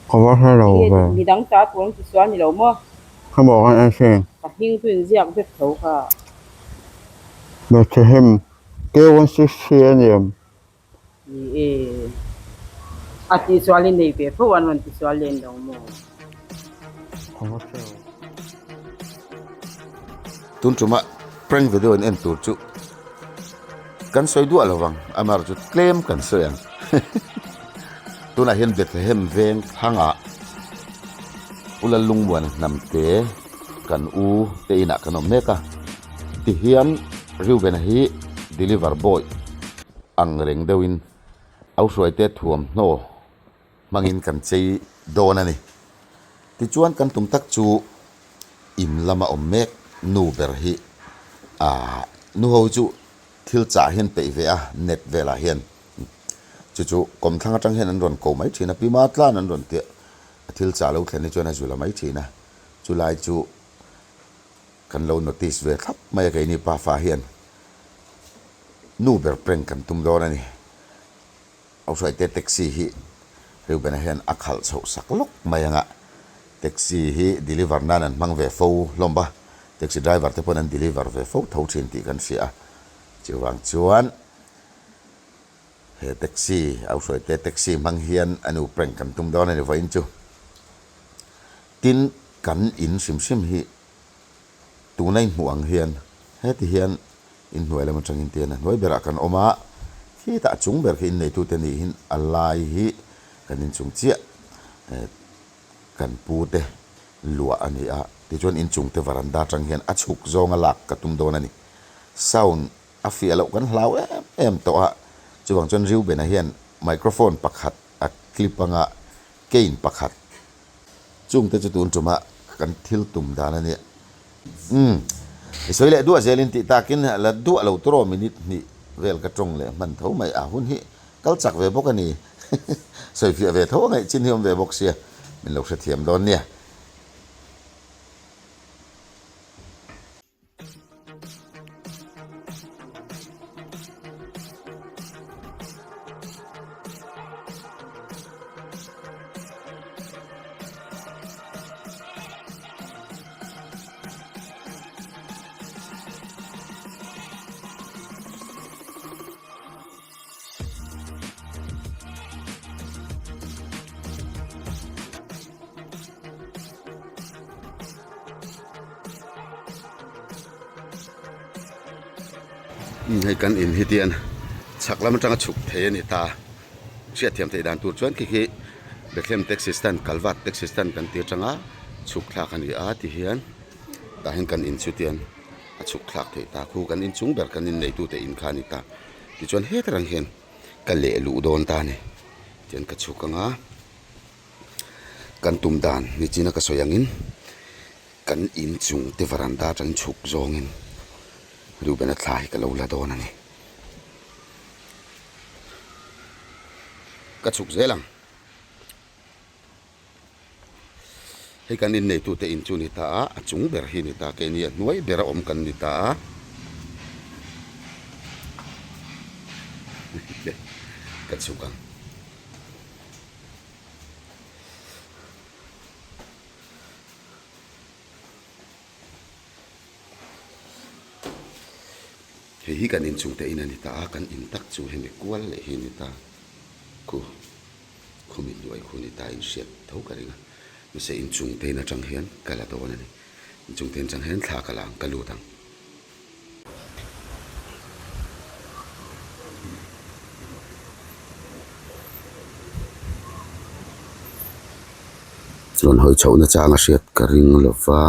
Ka va hre lo ve. Midang ta tur an ti sual ni lo maw? Ka maw kan en thin. Ka hming chu inziak vek tho kha. Bethlehem K163 a ni em? Ni e. A tihsual i nei ve fo an rawn tisual len lo maw? Ka va hre lo. Tun tuma prank video in en tur chu kan sawi duah lo vang, amaherawh chu tlem kan sawi ang. Tunah hian Bethlehem veng thlangah Pu Lallungmuana hnamte kan u te inah kan awm mek a, tihian Reuben-a hi deliver boy ang reng deuhin au hruaite thuamhnaw hmangin kan chei dawn a ni. Tichuan kan tum tak chu in lama awm mek nu ber hi aah nu ho chu thil chah hian peih ve a net velah hian chu chu kawmthlang atang hian an rawn ko mai thin a pi Matlan an rawn tia a thil chah lo thlen hi chuan a zula mai thin a chulai chu kan lo notice ve thlap mai a keini pafa hian nu ber prank kan tum dawn a ni. Hruaite taxi hi Reuben-a hian a khalh chhoh sak lawk mai ang a, taxi hi deliver nan an hmang ve fo hlawm a, taxi driver te pawn an deliver ve fo tho thin tih kan hria a, chuvang chuan he taxi au hruaite taxi hmang hian a nu prank kan tum dawn a ni vawiin chu. Tin, kan in hrim hrim hi Tuna i hmuh ang hian heti hian inhnuai lam atangin tian a hnuai berah kan awm a, khitah a chung ber khi inneitute niin a lai hi kan inchung chiah kan pute luah a ni a, tichuan inchungte varanda atang hian a chhuk zawnga lak ka tum dawn a ni. Sound a fiah loh kan hlau em em tawh a, chuvang chuan Reuben-a hian microphone pakhat a clip anga cane pakhat Chungte chu tun tumah kan thil tum dan a nia. Umm. I sawi leh duah zelin tih takin la duah lo turaw minute hnih vel ka tawng leh hman tho mai a hun hi kal chak ve bawk a ni. Sawi fiah ve tho a ngaih chin hi awm ve bawk sia min lo hrethiam dawn nia. Hei kan in hi tian chhak lam atanga chhuk thei a ni ta hriatthiam theih dan tur chuan khi khi Bethlehem taxi stand Kalvat taxi stand kan tih atanga chhuk thlak a ni a ti hian tah hian kan in chu tian a chhuk thlak theih ta khu kan inchung ber kan inneitute in kha a ni ta tichuan hetarang hian ka leh luh dawn ta a ni tian ka chhuk ang a. Kan tum dan nichina ka sawi angin kan inchung te varanda atangin chhuk zawngin Reuben-a thla hi ka lo la dawn a ni. Ka chhuk zel ang. Hei kan inneitute in chu ni ta a, a chung ber hi ni ta keini a hnuai bera awm kan ni ta a. Ka chhuk ang. Hei hi kan inchung te in a ni ta a, kan in tak chu hemi kual leh hi a ni ta, khu khumi hnuai khu a ni ta a inhriat tho ka ring a, mahse inchung te in atang hian ka la dawn a ni, inchung te in atang hian thla ka la ang ka lut ang. Chuan hawi chhohna chang a hriat ka ring lo va.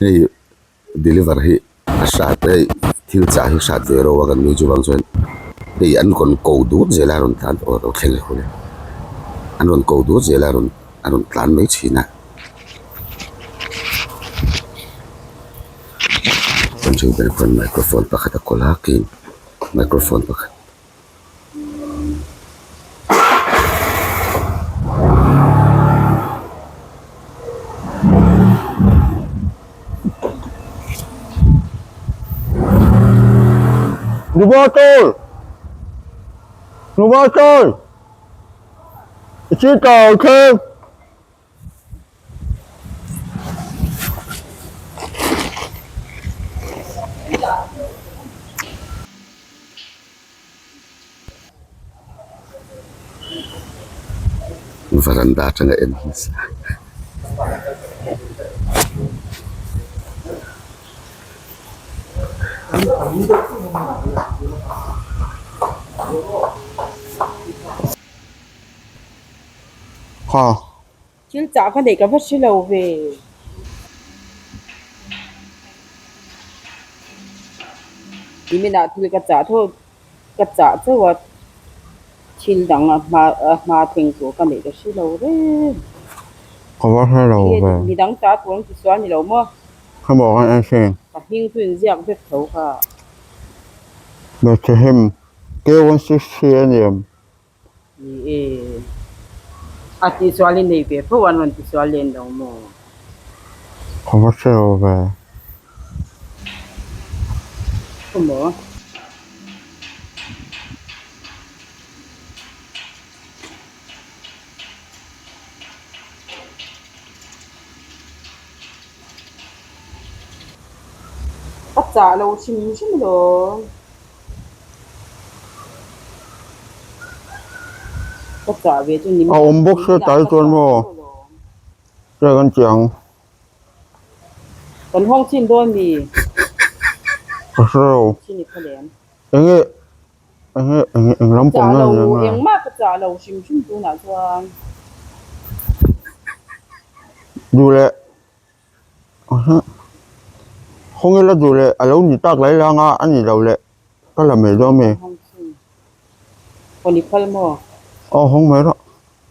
Hei deliver hi a hrat hei thil chah hi hrat ve ro a kan nui chuvang chuan hei an rawn ko dut zel a rawn tlan aw a lo thleng leh hun e an rawn ko dut zel a rawn a rawn tlan mai thin a. Chuan chu ber khuan microphone pakhat a kawl a keiin microphone pakhat. Nubachawi! Nubachawi! I chi tau thleng! Varanda atanga en hmasa. Ha. Thil chah ka neih ka va hre lo ve. Niminah thil ka chah tho ka chah chauh a, thil dang a hma a hma thleng tur ka neih ka hre lo reng. Ka va hre lo ve. Midang chah tur an ti sual ni lo maw? Ka mawh kan en thin. Ka hming chu inziak vek tho kha. Bethlehem K163 a ni em? Ni e, a tihsual i nei ve fo an rawn tisual len lo maw? Ka va hre lo ve. Thu maw? Ka chah lo hrim hrim alawm. A awm bawk sia tlai chuan maw che kan ti ang. Kan hawng chin dawn mi? Ka hre lo. Enge enge eng eng lampang nge ni ang a? Engmah ka chah lo hrim hrim tunah chuan. Duh leh. Khawnge la duh leh a lo ni tak lai lang a, a ni lo leh ka la mai dawn mai. Aw hawng mai rawh.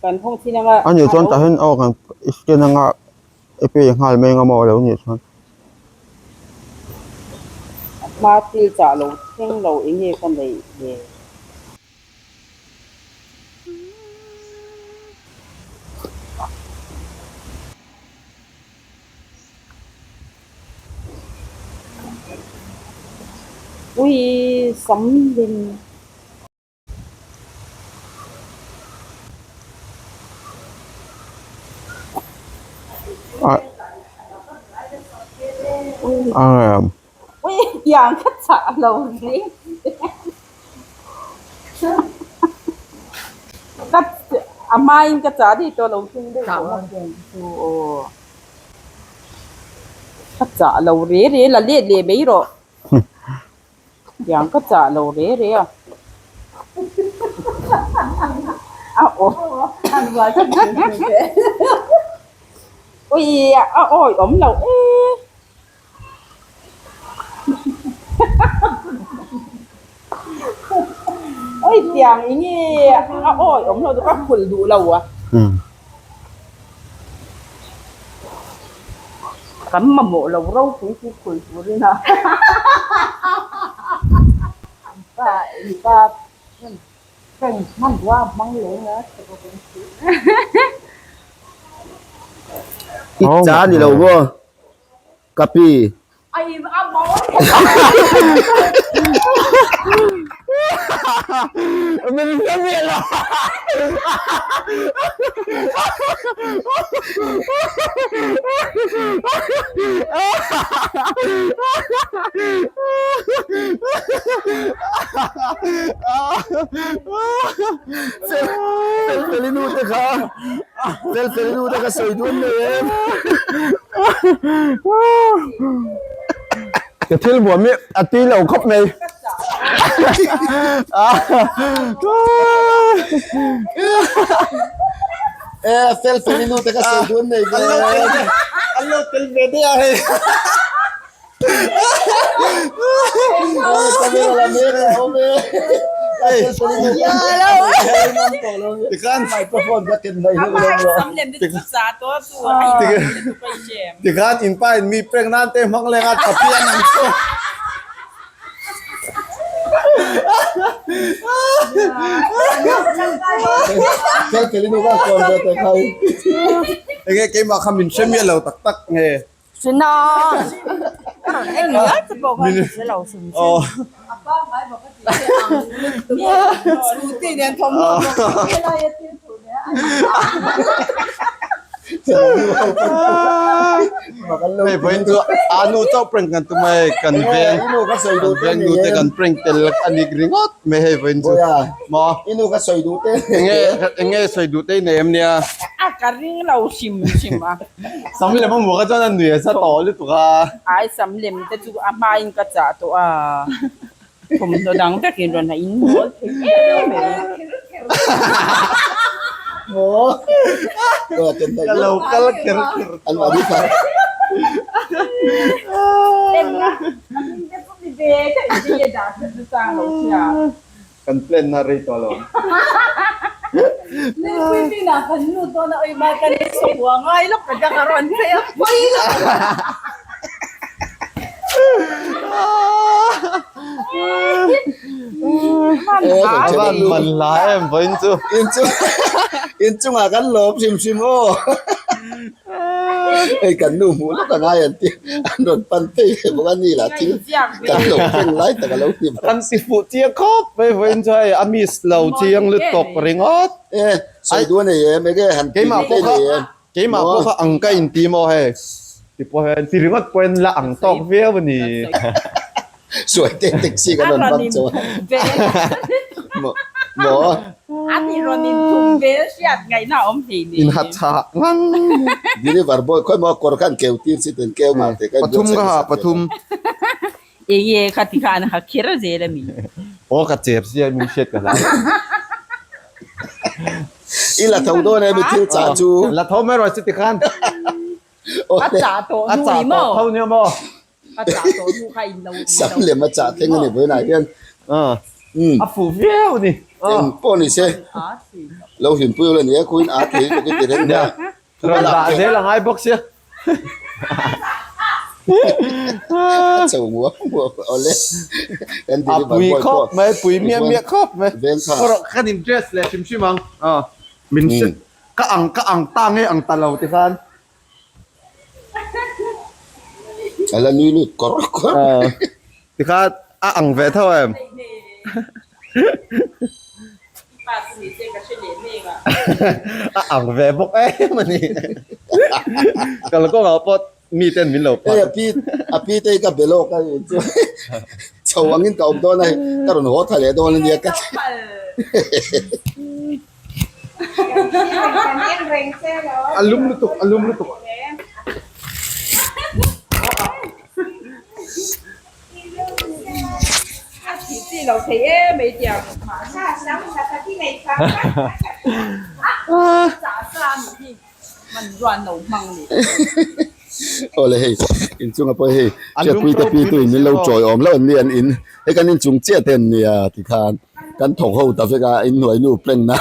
A nih chuan tah hian aw kan scan anga i pay nghal mai anga maw a lo nih chuan. A hma thil chah lo thleng lo enge ka neih le. Ui sam lim. Ui tiang kha chah lo ri. Ka a hmain ka chah daih tawh lo thung deuh tawh a chu aw. Ka chah lo re re la let leh mai rawh. Tiang ka chah lo re re a. A aw. Ui a awi awm lo e. Oi tiang i nge a awi awm lo chu ka phul duh lo a. Kan mamawh lo ropui chu phul turin a. I cha ni lo maw? Ka pi. Felfeli nu te kha Felfeli nu te kha sawi duan mai em. Ka thil buam hi a tui lo khawp mai. E Felfeli nu te kha sawi duan mai ve. An lo tel ve daih a hei. Tikhan in pa in mi prank nan te hmang leng a tapi an ang chu. Enge keimah kha min hre miah lo tak tak nge. Sina. Hei vawiin chu anu chauh prank kan tum a hei kan veng kan veng nu te kan prank tel a nik ringawt mai hei vawiin chu maw enge enge sawi duh te i nei em nia ka ring lo hrim hrim a sam lem a hmuh kha chuan a nui a sa tawh lutuk a ai sam lem te chu a hmain ka chah tawh a Thawmhnaw dang vekin rawn ha in mawl thei em em. Ka lo kal kher kher tawh. Kan plan na rei tawh lo. A van man hla em vawiin chu. In chungah kan lawm hrim hrim aw. Hei kan nu hmuh lawk a ngai an ti an rawn pan phei ve bawk a ni lah thil kan lo thleng lai tak a lo ni bawk. Kan si fuh chiang khawp mai vawiin chu hei a miss lo chiang lutuk ringawt. E sawi duh a nei em enge han ti Keimah pawh kha keimah pawh kha ang ka inti maw hei ti pawh hian ti ringawt pawhin la ang tawk viau a ni. Suai te taxi kan rawn bang chauh a. Maw maw. A ti rawn inthup ve hriat ngaihna a awm thei nen. Inha chhah ngang. Deliver boy khawi maw kawr khan keu tir si ten keu mah te ka in Pathum ka ha pathum. Enge kha ti khan ha kher zel a mi. Aw ka chep sia min hriat ka hlau. I la tho dawn em i thil chah chu. La tho mai rawh si ti khan. A chah tawh A chah tawh tho nia maw. Sam lem a chah thleng a ni vawiinah hian a fuh viau a ni. Eng pawh ni se lo hlimpui ula ni e khuin a thei lutuk i ti reng mai a. Rawn dah zel a ngai bawk sia. A cho nguau nguau awle. A pui khawp mai pui miah miah khawp mai. Kan in dress leh hrim hrim ang. Min ka ang ka ang ta nge ang ta lo ti khan. A la nui lut kawr kawr. Tikha a ang ve tho em? A ang ve bawk em a ni. Kalkawngah pawh mi ten min lo phah. Hei a pi a pi te hi ka be lawk a chu chho angin ka awm dawn a hei ka rawn haw tha leh dawn a nia ka ti. A lum lutuk a lum lutuk. Awle hei inchunga pawh hei hriatpui te pi tu in min lo chawi awm hlauh an ni an in hei kan inchung chiah te an nia tikhan kan thawk ho ta vek a inhnuai nu prank na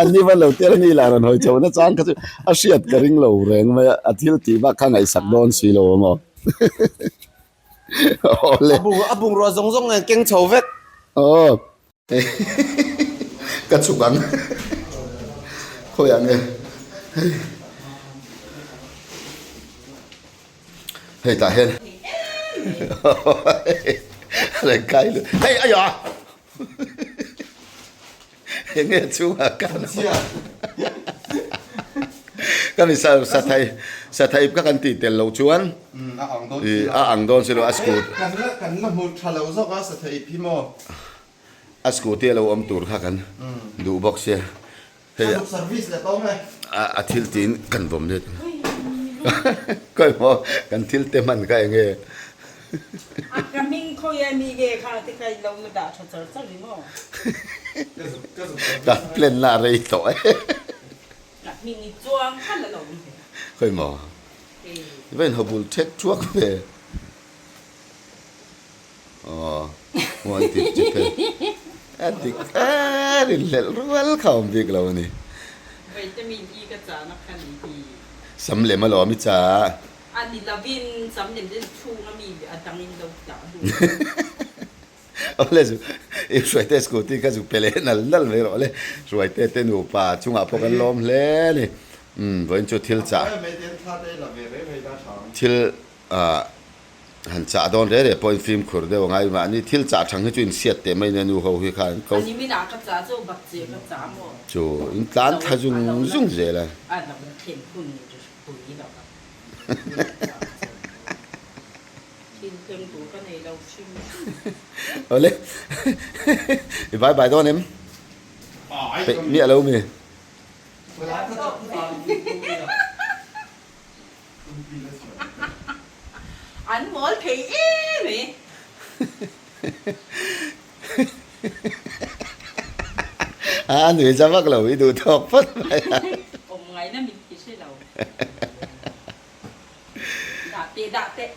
an ni van lo tel a ni lah rawn hawi chho na chang kha chu a hriat ka ring lo reng mai a a thil tih bak kha ngaihsak dawn si lo a maw awle a bungrua zawng zawng nen keng chho vek aw. Ka chhuk ang khawi ang e hei hei tah hian reng kai lu hei aiah enge chhungah kan ka mi sa sathai sathai ka kan tih tel loh chuan a ang dawn si lo a scooty kan la hmu tha lo zawk a sathai ip hi maw a scooty a lo awm tur kha kan duh bawk sia hei service leh tawng e a thil tiin kan vawm let khawi maw kan thil te hman kha enge ka hming khawi a mi nge kha te kha ilo la dah tha char char ri maw ka plan na a rei tawh e ka hming i chuang kha la lo awm ve khawi maw i va inhaw bul thek thuak ve Aw huan dik chu phel a dik er in hlelh rual kha awm bik lo a ni. Vitamin E ka chahna kha ni hi. Sam lem a lawm i chah. A ni lovin sam lem te chhung a mi a dang in lo dah duh. Awle zu i Hruaite scooty kha zu pe leh nal nal mai rawh le. Hruaite te nupa chungah pawh kan lawm hle a ni. Umm vawiin chu thil chah thil. Ah han chah dawn reh reh pawhin fimkhur deuh a ngai mahni thil chah thang hi chu inhriat teh mai nia nu ho hi khan ko chu in tlan thla zung zung zel a. Awle i bye bye dawn em? Peih miah lo mi. An mawl thei em e. A nui za vak lo i duh tawk phawt mai a. Awm ngaina min ti hre lo. Dah teh dah teh.